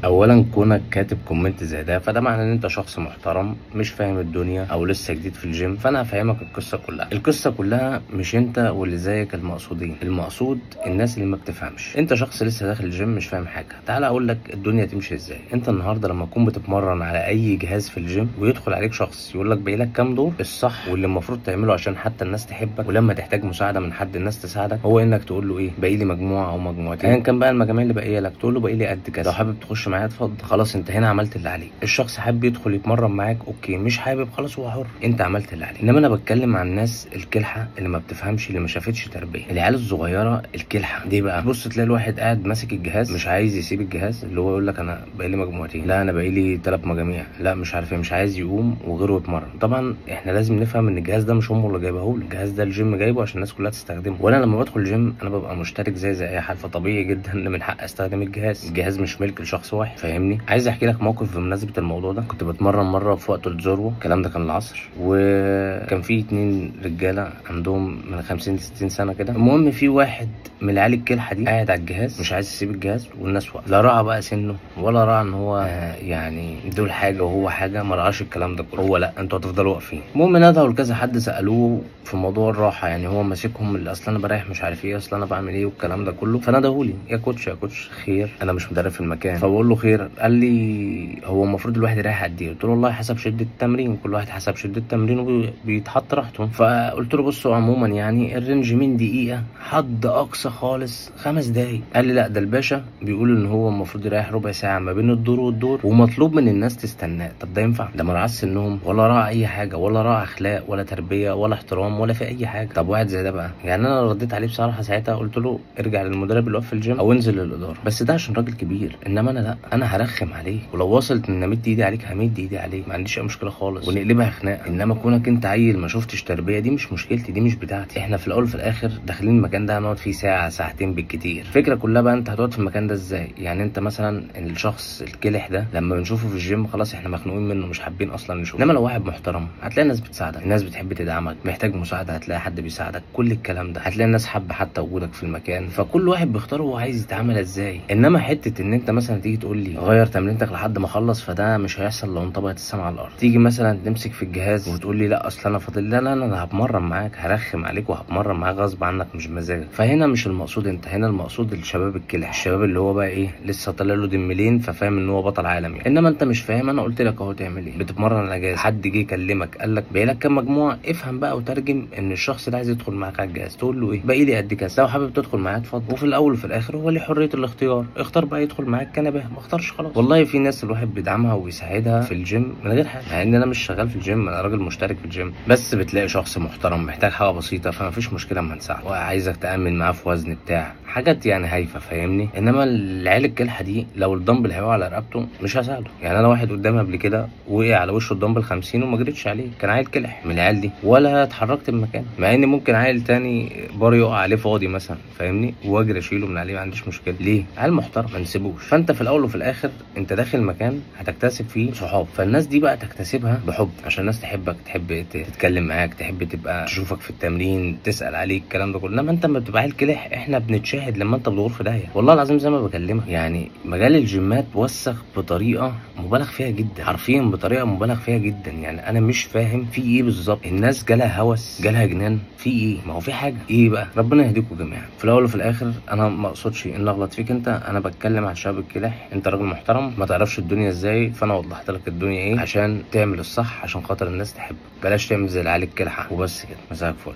اولا كونك كاتب comment زي ده فده معناه ان انت شخص محترم مش فاهم الدنيا او لسه جديد في الجيم، فانا هفهمك القصة كلها. القصة كلها مش انت واللي زيك المقصودين، المقصود الناس اللي ما بتفهمش. انت شخص لسه داخل الجيم مش فاهم حاجة، تعال اقول لك الدنيا تمشي ازاي. انت النهارده لما تكون بتتمرن على اي جهاز في الجيم ويدخل عليك شخص يقول لك باقي لك كام دور، الصح واللي المفروض تعمله عشان حتى الناس تحبك ولما تحتاج مساعدة من حد الناس تساعدك، هو انك تقول له ايه، باقي لي مجموعة او مجموعتين، ايا كان بقى المجاميع اللي باقية لك، تقول له باقي لي قد كذا، لو حابب تخش معايا اتفضل. خلاص انت هنا عملت اللي عليك. الشخص حابب يدخل يتمرن معاك okay، مش حابب خلاص هو حر، انت عملت اللي عليك. انما انا بتكلم عن الناس الكلحه اللي ما بتفهمش، اللي ما شافتش تربيه، العيال الصغيرة الكلحه دي بقى. بص تلاقي الواحد قاعد ماسك الجهاز مش عايز يسيب الجهاز، اللي هو يقول لك انا باقي لي مجموعتين، لا انا باقي لي 3 مجاميع، لا مش عارف ايه، مش عايز يقوم وغيره يتمرن. طبعا احنا لازم نفهم ان الجهاز ده مش امه اللي جايبه له، الجهاز ده الجيم جايبه عشان الناس كلها تستخدمه. وانا لما بدخل الجيم انا ببقى مشترك زي اي حد، فطبيعي جدا ان من حق استخدم الجهاز. الجهاز مش ملك لشخص واحد، فاهمني؟ عايز احكي لك موقف بمناسبة الموضوع ده. كنت بتمرن مرة في وقت الذروة، الكلام ده كان العصر، وكان في 2 رجاله عندهم من 50 ل 60 سنة كده. المهم في واحد من العيال الكلحه دي قاعد على الجهاز مش عايز يسيب الجهاز، والناس واقفة، لا راعى بقى سنة ولا راعى ان هو يعني دول حاجة وهو حاجة، ما رعاش الكلام ده كله، هو لا انتوا هتفضلوا واقفين. المهم ندهوا لكذا حد سالوه في موضوع الراحة، يعني هو ماسكهم اللي اصل انا بريح مش عارف ايه، اصل انا بعمل ايه والكلام ده كله. فندهوا لي يا coach يا coach خير، انا مش مدرب في المكان. فبقول له خير، قال لي هو المفروض الواحد يريح قد ايه؟ قلت له والله حسب شده التمرين، كل واحد حسب شده تمرينه بيتحط راحته. فقلت له بصوا عموما يعني ال range من دقيقة حد اقصى خالص 5 دقايق. قال لي لا ده الباشا بيقول ان هو المفروض يريح ربع ساعة ما بين الدور والدور، ومطلوب من الناس تستناه. طب ده ينفع؟ ده ما رعاش سنهم ولا راعى اي حاجة، ولا راعى اخلاق ولا تربيه ولا احترام ولا في اي حاجة. طب واحد زي ده بقى، يعني انا رديت عليه بصراحة ساعتها، قلت له ارجع للمدرب اللي واقف في الجيم او انزل للادارة، بس ده عشان راجل كبير. انما انا لا، انا هرخم عليه، ولو وصلت ان امد ايدي عليك همد ايدي عليك، ما عنديش اي مشكلة خالص، ونقلبها خناقه. انما كونك انت عيل ما شفتش تربيه دي مش مشكلتي، دي مش بتاعتي. احنا في الاول وفي الاخر داخلين المكان ده هنقعد فيه ساعة ساعتين بالكتير. الفكرة كلها بقى انت هتقعد في المكان ده ازاي؟ يعني انت مثلا الشخص الكلح ده لما بنشوفه في الجيم خلاص احنا مخنوقين منه، مش حابين اصلا نشوفه. انما لو واحد محترم هتلاقي الناس بتساعدك، الناس بتحب تدعمك، محتاج مساعدة هتلاقي حد بيساعدك، كل الكلام ده هتلاقي الناس حابة حتى وجودك في المكان. فكل واحد بيختار هو عايز يتعامل ازاي. انما حتة ان انت مثلا تيجي تقول لي غير تمرينتك لحد ما اخلص، فده مش هيحصل لو انطبقت السما على الارض. تيجي مثلا تمسك في الجهاز وتقول لي لا اصل انا فاضل، لا لا انا هتمرن معاك، هرخم عليك وهتمرن معاك غصب عنك مش بمزاجك. فهنا مش المقصود انت، هنا المقصود الشباب الكلح، الشباب اللي هو بقى ايه لسه طالع له دملين ففاهم ان هو بطل عالم يعني. انما انت مش فاهم، انا قلت لك اهو تعمل ايه، بتتمرن على جهاز، حد جه يكلمك قال لك باقي لك كام مجموعة، افهم بقى وترجم ان الشخص ده عايز يدخل معاك على الجهاز، تقول له ايه باقي لي قد كذا، لو حابب تدخل معايا اتفضل. وفي الاول وفي الاخر هو ليه حرية الاختيار، اختار بقى يدخل معاك كنبة، ما اختارش خلاص. والله في ناس الواحد بيدعمها وبيساعدها في الجيم من غير حاجة، مع ان انا مش شغال في الجيم، انا راجل مشترك في الجيم، بس بتلاقي شخص محترم محتاج حاجة بسيطة فما فيش مشكلة اما نساعده، وعايزك تامن معاه في وزن بتاع حاجات يعني هايفة، فاهمني؟ انما العيال الكلحه دي لو الدمبل هيقع على رقبته مش هساعده. يعني انا واحد قدامي قبل كده وقع على وشه الدمبل 50 وما جريتش عليه، كان عيل كلح من العيال دي، ولا اتحركت من مكانه، مع ان ممكن عيل تاني بار يقع عليه فاضي مثلا، فاهمني؟ واجري اشيله من عليه ما عنديش مشكلة. ليه؟ عيل محترم ما نسيبوش. فانت في الاول وفي الاخر انت داخل مكان هتكتسب فيه صحاب، فالناس دي بقى تكتسبها بحب، عشان الناس تحبك، تحب تتكلم معاك، تحب تبقى تشوفك في التمرين، تسال عليك، الكلام ده كله. انما انت لما بتبقى عيل كلح احنا بنتشاهد لما انت بتغور في داهية، والله العظيم زي ما بكلمك. يعني مجال الجيمات وسخ بطريقة مبالغ فيها جدا، حرفيا بطريقة مبالغ فيها جدا. يعني انا مش فاهم في ايه بالظبط، الناس جالها هوس، جالها جنان، في ايه؟ ما هو في حاجة ايه بقى؟ ربنا يهديكم جميعا. في الاول وفي الاخر انا ما اقصدش ان اغلط فيك انت، انا بتكلم عن شباب الكلاح. انت راجل محترم ما تعرفش الدنيا ازاي، فانا وضحت لك الدنيا ايه عشان تعمل الصح، عشان خاطر الناس تحبك، بلاش تعمل زي العيال الكلحه. وبس كده، مساك فل.